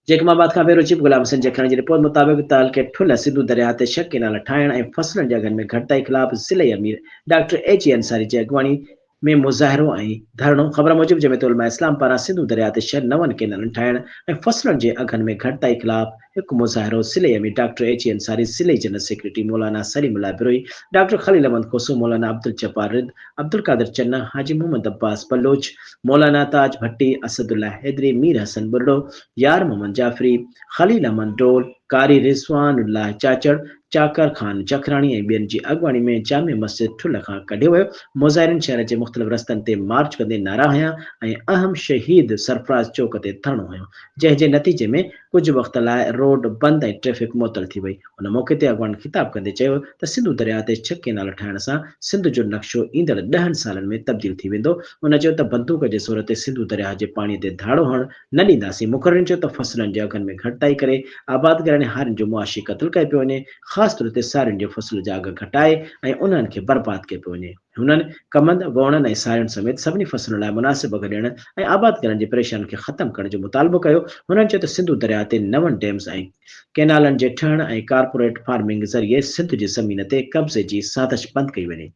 Jacob آباد کان bureau chief Ghulam Hussain Jakhrani جي رپورٽ مطابق تعلقي ٺلهه سنڌو درياهه تي شڪ ڪئنال ٺاهڻ ۽ فصلن جي اگهن ۾ گهٽتائي خلاف ضلعي امير ڊاڪٽر اي جي انصاري جي اڳواڻي ۾ مظاهرو ۽ ڌرڻو، خبر موجب جمعيت علماء اسلام پاران سنڌو درياهه تي شھر نون ڪئنالن ٺاهڻ ۽ فصلن جي اگهن ۾ گهٽتائي خلاف هڪ مظاهرو ضلعي امير ڊاڪٽر اي جي انصاري، ضلعي جنرل سيڪريٽري مولانا سليم الله بروهي، ڊاڪٽر خليل احمد کوسو، مولانا عبدالجبار رند، عبدالقادر چنا، حاجي محمد عباس بلوچ، مولانا تاج ڀٽي، اسد الله حيدري، مير حسن ٻرڙو، يار محمد جعفري، خليل احمد ڊول، قاري رضوان الله چاچڙ، چاڪر خان جکراڻي ۽ ٻين جي اڳواڻي ۾ جامع مسجد ٺلهه کان ڪڍيو ويو. مظاهرين شهر جي مختلف رستن تي مارچ ڪندي نعرا هنيا ۽ اهم شهيد سرفراز چوڪ تي ڌرڻو هنيو، جنهن جي نتيجي ۾ ڪجهه وقت لاء روڊ بند ۽ ٽريفڪ معطل ٿي وئي. ان موقعي تي اڳواڻن خطاب ڪندي چيو ته سنڌو درياهه تي ڇهه ڪئنال ٺاهڻ سان سنڌ جو نقشو ايندڙ ڏهن سالن ۾ تبديل ٿي ويندو. هن چيو ته بندوق جي زور تي سنڌو درياهه جي پاڻي تي ڌاڙو هڻڻ نه ڏينداسين، مقررين چيو ته فصلن جي اگهن ۾ گهٽتائي ڪري آبادگارن ۽ هارين جو معاشي قتل ڪيو پيو وڃي، خاص طور تي سارين جي فصل جا اگهه گهٽائي ۽ انهن کي برباد ڪيو پيو وڃي. هنن ڪمند، ووڻن ۽ سارين سميت سڀني فصلن لاء مناسب اگهه ڏيڻ ۽ آبادگارن جي پريشانين کي ختم ڪرڻ جو مطالبو ڪيو. هنن چيو ته سنڌو درياهه تي نون ڊيمز ۽ ڪئنالن جي ٺهڻ ۽ ڪارپوريٽ فارمنگ ذريعي سنڌ جي زمين تي قبضي جي سازش بند ڪئي وڃي.